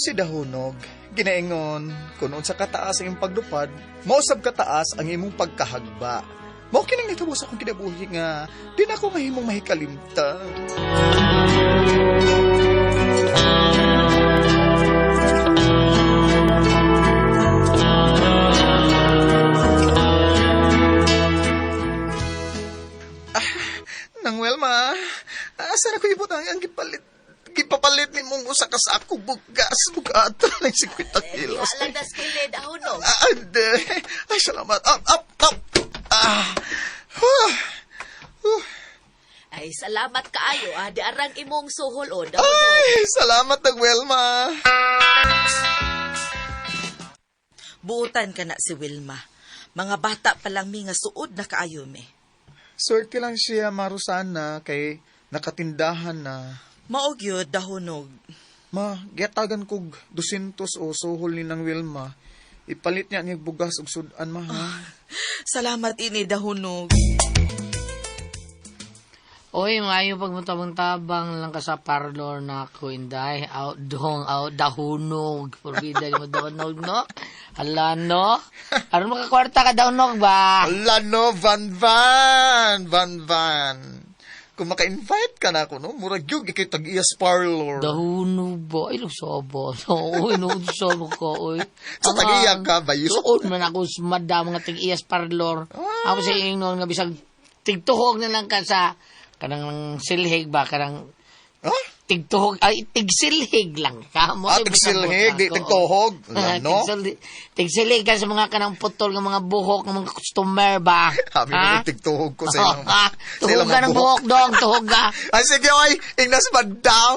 si Dahunog. Ginaingon, kung unsa kataas ang imong paglupad, mausab kataas ang imong pagkahagba. Mao kining nitabo sa akong kinabuhi nga di na ako mahimong mahikalimtan. Nang Wilma, asa na ko ibutang ang gipalit gipapalit ni mong usa ka sako bugas bugata ng 50 kilos. Diha lang das kilid, Dahunog. Ah, ande. Ay, salamat. Up, up, up. Ah. Huh. Huh. Ay, salamat kaayo ah. Di arang imong suhol o, Dahunog. Ay, salamat nang Wilma. Buutan ka na si Wilma. Mga bata pa lang mi nga suod na kaayo mi. Swerte lang siya, Marusana, kay nakatindahan na. Mao gyud Dahunog. Ma, giyatagan kog 200 o suhol ni nang Wilma. Ipalit niya niya bugas ug sudan, ma, ha? Salamat ini Dahunog. Oy, maayo pag mutabang-tabang lang ka sa parlor na ako, inday. Out, dong, out, dahunog. Forbida mo dahunog, no? Hala, no? Aron makakwarta ka dahunog ba? Ala no, Van Van, Van Van. Kung maka-invite ka na ako, no? Murag yun, ikay tag-iyas parlor. Dahunog ba? Ay, sobo. No, uy, no, sobo ko, uy. Sa tag-iya ka ba yun? Suod man ako sa madam nga tig-iyas parlor. Ako sa ingnon nga bisag tigtuhog na lang ka sa kanang silhig ba kanang Ha? tigtuhog ay tigsilhig lang ka mo Ah, tigsilhig, di tigtuhog. Alam, no? Tigsilhig ka sa mga kanang putol ng mga buhok ng mga customer ba? Sabi mo, tigtuhog ko sa ilang, Ah, sa ilang tuhog ka mga ng buhok dong, tuhog ka. Ay, sige, oy, ingnas madam.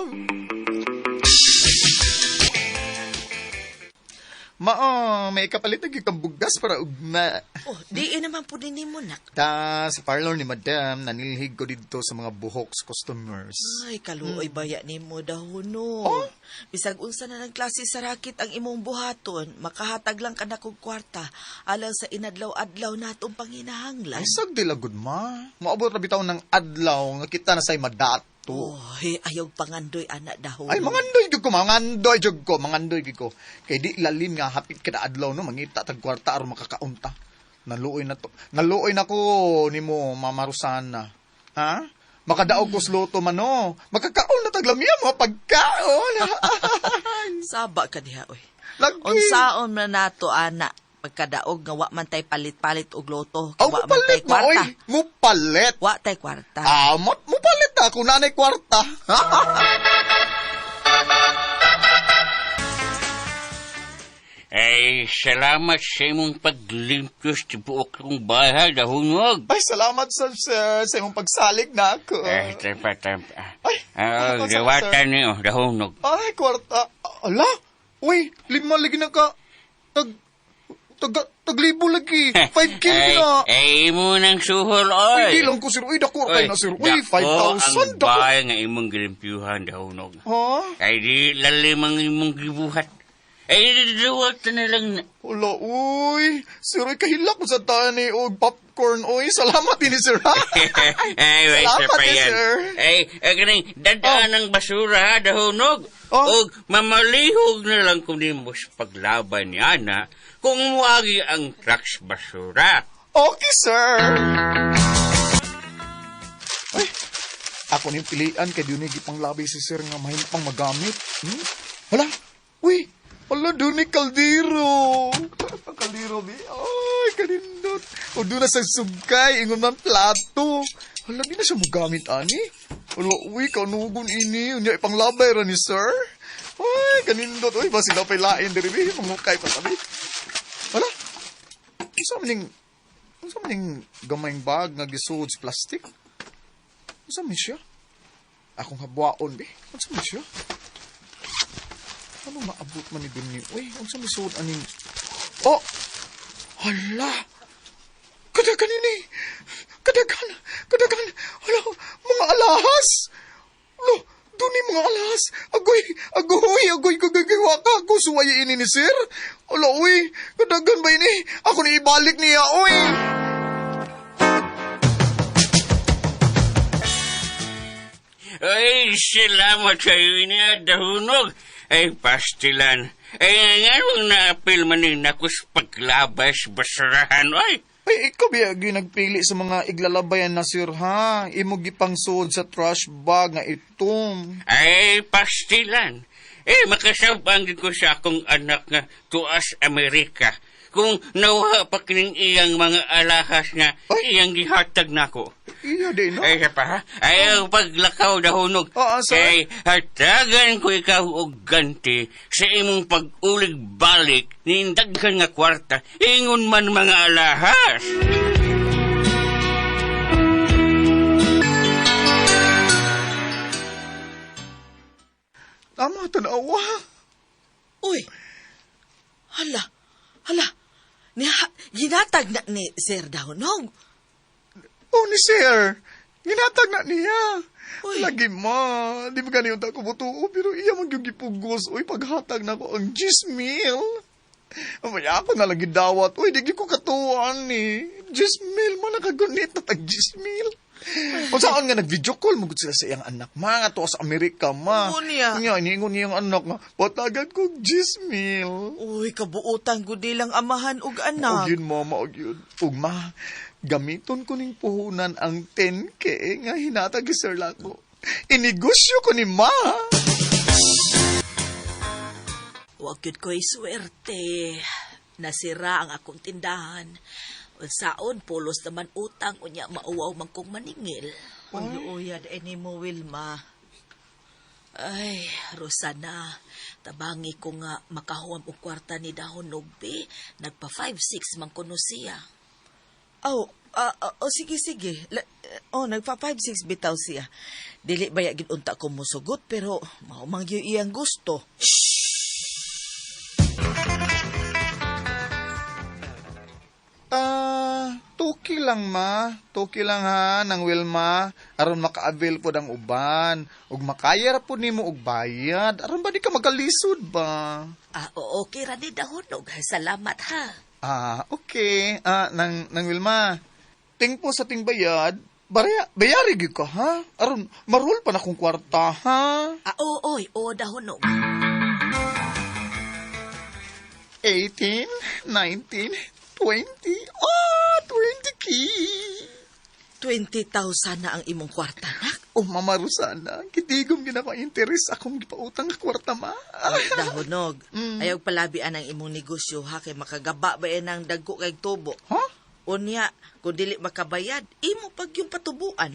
Mao, may kapalit na gyud kang bugas para ugma. Oh, di naman po din nimo nak. Ta, sa parlor ni madam, nanilhig ko dito sa mga buhok sa customers. Ay, kaluoy baya nimo Dahunog. Oh? Bisag unsa na ng klase sa rakit ang imong buhaton, makahatag lang ka na kog kwarta alang sa inadlaw-adlaw natong panginahanglan. Ay, sagdi lagod ma. Maabot ra bitaw ng adlaw nga kita na say madato. Oy, ayaw pangandoy ana Dahunog. Ay, mangandoy jud ko, mangandoy jud ko, mangandoy jud ko. Kay di lalim nga hapit kada adlaw no, mangita tag kwarta aron makakaunta. Naluoy na to. Naluoy na ko nimo Mama Rosana. Ha? Makadaog ko sa luto man no. Makakaon na tag lamia mo pagkaon. Saba ka diha oy. Lagi. Unsaon man nato ana pagkadaog nga wa man tay palit-palit og loto, Aw, wa man tay mupalit ma, oy. kwarta. Mupalit. Wa tay kwarta. Ah, mupalit na kung nanay kwarta. Ay, salamat sa imong paglimpyos sa buok kong bahay, dahunog. Ay, salamat sir, sir, sa imong pagsalig na ako. Eh, tempa, tempa. Ay, Ah, ako, sir, gawatan sir. niyo, dahunog. Ay, kwarta. Ala, uy, lima lagi na ka. Tag, tag, taglibo lagi. 5K Ay, na. ay, imo ng suhol, oy. Uy, di lang ko, sir. Uy, dako kayo na, sir. Uy, dako 5,000. ang Dako. bahay nga imong gilimpyuhan, dahunog. Ha? Ay, di lalim ang imong gibuhat. Ay, duwat na lang na. Ala, uy. Sir, uy, kahilak ko sa tani. Og popcorn, uy. Salamat din, sir. Ha? Ay, wait, Salamat sir, pa eh, yan. sir. Ay, ay, kaning dadaan ang basura, ha, dahunog. Oh. Og mamalihog na lang kung nimo sa paglaban ni Ana kung muagi ang trucks basura. Okay, sir. Ay, ako niyong pilian kay dunay gipang labi si sir nga mahimo pang magamit. Hala, uy, hala dunay kaldero. Kaldero bi. Ay, kanindot. O doon na sa sugkay, ingon man plato. Hala, di na siya mogamit ani. Hala, uy, kanugon ini. Unya ipanglabay ra ni sir. Ay, kanindot. Uy, basig na pa'y lain diri bi. Mangukay pa sabi. Hala, unsa man ning unsa man ning gamayng bag nga gisuod sa plastic? Unsa man siya? Akong habwaon bi. Unsa man siya? Ano maabot man ni dinhi? Uy, unsa man suod aning Oh! Hala! Kadagan ini! Kadagan! Kadagan! Hala! Mga alahas! Hala! Duni mga alahas! Agoy! Agoy! Agoy! Agoy! Agoy! Waka! Ako suway ini ni sir! Hala! Uy! Kadagan ba ini? Ako ni ibalik niya! Uy! Ay, salamat sa iyo niya, dahunog. Ay, pastilan. Ay, nga naapil man ni nakus paglabas basurahan, oy. Ay, ikaw biya gyud nagpili sa mga iglalabayan na sir ha. Imo gipangsuod sa trash bag nga itom. Ay, pastilan. Eh, makasabang ko sa akong anak nga tuas Amerika. Kung nawha pa kining iyang mga alahas nga Ay! iyang gihatag nako. Iya di no. Ay, siya pa ha? Ay, ang paglakaw dahunog. Oo, sir. Kay hatagan ko ikaw og ganti sa imong pag-ulig-balik ning daghan nga kwarta. Ingon man mga alahas. Tama tanawa. Uy! Hala! Hala! Niha, ginatag na ni Sir Dahunog. Oh ni sir. Ginatag na niya. Uy. Lagi ma, di ba ganyan ta ko butuo, pero iya man gyud gipugos. Uy, paghatag na ko ang 10,000. Amay ako na lagi dawat. Uy, di gyud ko katuan ni. 10,000 man nakagunit na tag 10,000. O saan nga nag-video call mo gud sila sa iyang anak. Ma, nga to sa Amerika, ma. Oo niya. Nya, iniingon niyang anak nga, patagan ko 10,000. Uy, kabuutan gud nilang amahan ug anak. Og yun, mama, og yun. Ug ma, gamiton ko ning puhunan ang 10K nga hinatag ni Sir Lako. Inegosyo ko ni ma. Wag gyud ko'y swerte. Nasira ang akong tindahan. Unsaon pulos naman utang unya mauwaw man kong maningil. Uy, luoya ni mo, Wilma. Ay, Rosana, tabangi ko nga makahuam og kwarta ni Dahonog be. Nagpa 5-6 man kuno siya. Oh, oh, sige, sige. Oh, nagpa 5-6 bitaw siya. Dili ba ya gid unta ko musugot, pero mao man gyud iyang gusto. Ah, tuki lang ma. Tuki lang ha, nang Wilma. Aron maka-avail pod ang uban. Ug makaya ra pod nimo og bayad. Aron ba di ka magkalisod ba? Ah, oo, okay ra ni Dahonog. Salamat ha. Ah, okay. Ah, nang, nang Wilma. Tingpo sa ting bayad, barya, bayari gyud ka ha? Aron marul pa na kong kwarta ha? Ah, oo, oy, oo, Dahonog. 18, 19, 20. Ah, 20 k. 20,000 na ang imong kwarta, nak. Oh, Mama Rosana, kitigom gid ako ang interes akong gipautang nga kwarta ma. Uy, Dahonog, ayaw palabian ang imong negosyo ha, kay makagaba ba yan ang dagko kay tubo. Ha? Unya, kung dili makabayad, imo pag yung patubuan.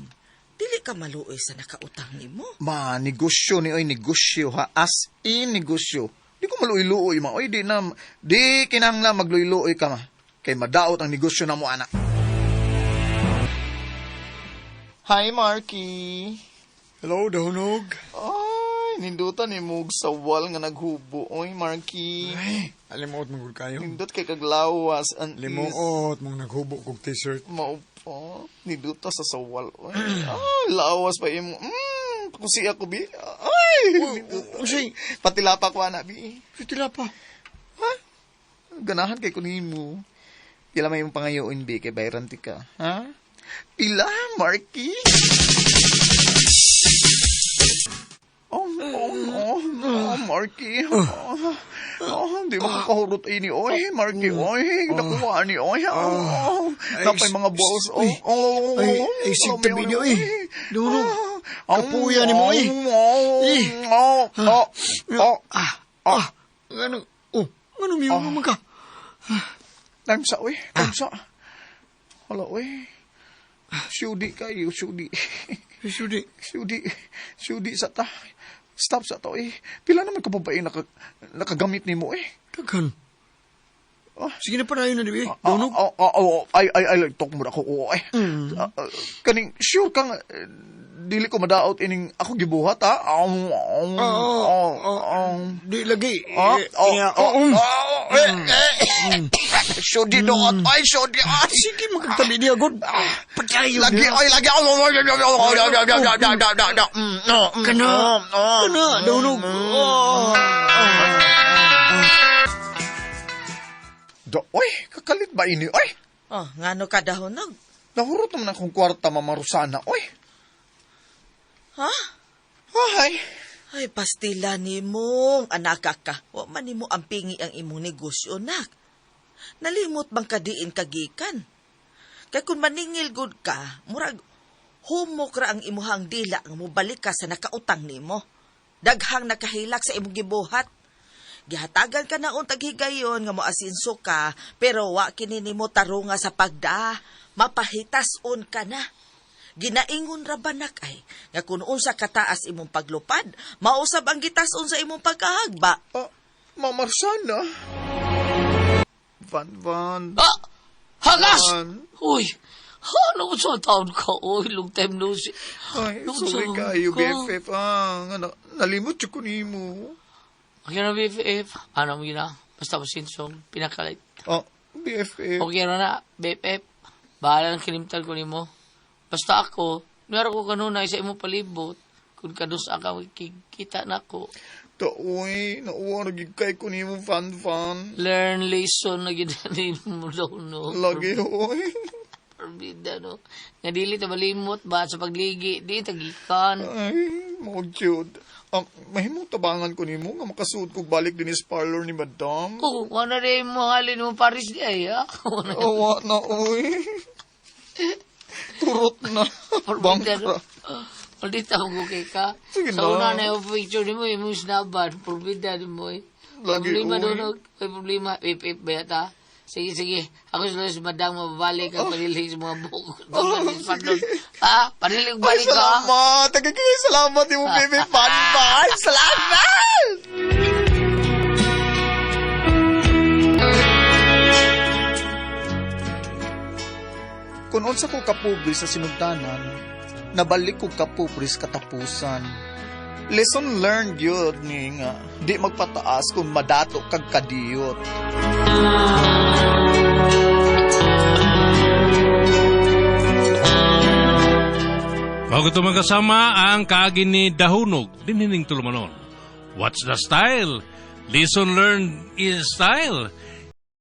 Dili ka maluoy sa nakautang nimo. Ma, negosyo ni oy negosyo ha, as in negosyo. Di ko maluoy-luoy ma. Oy, di na di kinahanglan magluoy-luoy ka ma. Kay madaot ang negosyo na mo ana. Hi, Marky. Hello, Dahunog. Ay, nindutan ni mog sawal nga naghubo. Oy, Marky. Ay, alimuot mong gud kayo. Nindot kay kaglawas ang is. Limuot mong naghubo kog t-shirt. Maupo. Ninduta sa sawal. Oy, ah, lawas pa imo. Kusi ako bi. Ay, ninduta. Unsay? Patilapa ko ana bi. Sitila pa. Ha? Ganahan kay kunimo. Pila may imong pangayoon bi kay bayran ti ka, ha? Pila, Marky? Oh, oh, oh, oh, Marky. Oh, oh, di makakahurot ini. Oy, Marky, oy. Nakuha ni, oy. Oh, Ay, napay mga balls. Oh, oh, ay, oh, ay, sigtabi niyo, eh. Dunog. Oh, Kapuya ni mo, eh. Oh, Eh. oh, oh, oh. Ah, ah. Ano? Oh, ano miyo naman ka? Time sa, oy. Time sa. Hala, oy. Sudi kayo, sudi. Sudi. Sudi. Sudi sa ta. Stop sa to, eh. Pila naman ka babae nakagamit ni mo, eh. Daghan. Ah. Sige na padayon na, di ba? Ah, Dunog. ah, ah, ah, ay, ay, ay, talk mo na ako, oo, ay. Ah, ah, kaning, sure kang, eh, dili ko madaot ining ako gibuhat, ha? Oo, ah, Di lagi. Ah, Eh, oh, iya, oh, oh, oh, eh, eh. Sudi doot, ay, sudi, ay. Sige, magkagtabi niya, god. Padayon Lagi, na. ay, lagi. Oh, oh, oh, oh, oh, oh, oh, oh, oh, oh, oh, oh, oh, Kana. oh, Kana, Dunog. Oh. Do, oy, kakalit ba ini? Oy, Oh, ngano ka Dahonog? nahurot naman akong kwarta, Mama Rosana. Oy, Ha? ay. Ay, pastila nimong anaka ka. Wa man nimo ampingi ang imong negosyo, nak. Nalimot bang kadiin kagikan? Kay kung maningil gud ka, murag humok ra ang imuhang dila nga mobalik ka sa nakautang nimo. Daghang nakahilak sa imong gibuhat. Gihatagan ka na untag higayon nga moasinso ka, pero wa kini nimo tarunga sa pagda. Mapahitas-on ka na. Ginaingon ra ba nak ay nga kun unsa kataas imong paglupad, mausab ang gitason sa imong pagkahagba. Ah, Mamarsana. Van Van. Ah! Hagas! Van. Uy! Ano ko sa taon ka? Uy, long time no see. Ay, Long sorry time kayo, ka. BFF. Ah, nga nalimot jud ko nimo. Okay na, BFF. Ano mo yun na? Basta pasinsong, pinakalit. Ah, BFF. Okay na na, BFF. Bahala ng kinimtal ko nimo. Basta ako, nuyara ko kanunay sa imong palibot. Kung kadus ka, kita na ko. Taoy, nauwa na gid kay ko nimo, Van Van. Learn lesson na ginanin mo daw, no? Lagi, oy. Parbida, no? Nga dili ta malimot ba sa pagligi, di tagikan. Ay, mo jud. Ang mahimong tabangan ko nimo nga makasuod kog balik dinhi sa parlor ni Madam. Oh, wala rin mo halin mo Paris di ay, ha? Wala. Awa na, oy. Turot na. Parbida, no? Bangka. Ulit ako kay ka. Sige Sa na. una na yung picture ni mo, yung snaban, parbida ni mo, eh. May Lagi, problema uy. doon, no? May problema. Ip, ip, ba yata? Sige, sige. Ako sa Luis Madang, mababalik ang panilig sa mga buko. Oh, sige. Ha? Panilig Ay, balik ka? salamat. Tagagay, salamat ni mo, baby. Van Van. Salamat! Kung unsa ko kapobre sa sinugdanan, nabalik ko kapobre sa katapusan. Lesson learned yun ni nga, di magpataas kung madato kag kadiyot. Bago ito magkasama ang kaagi ni Dahunog, dinining tulumanon. What's the style? Lesson learned is style.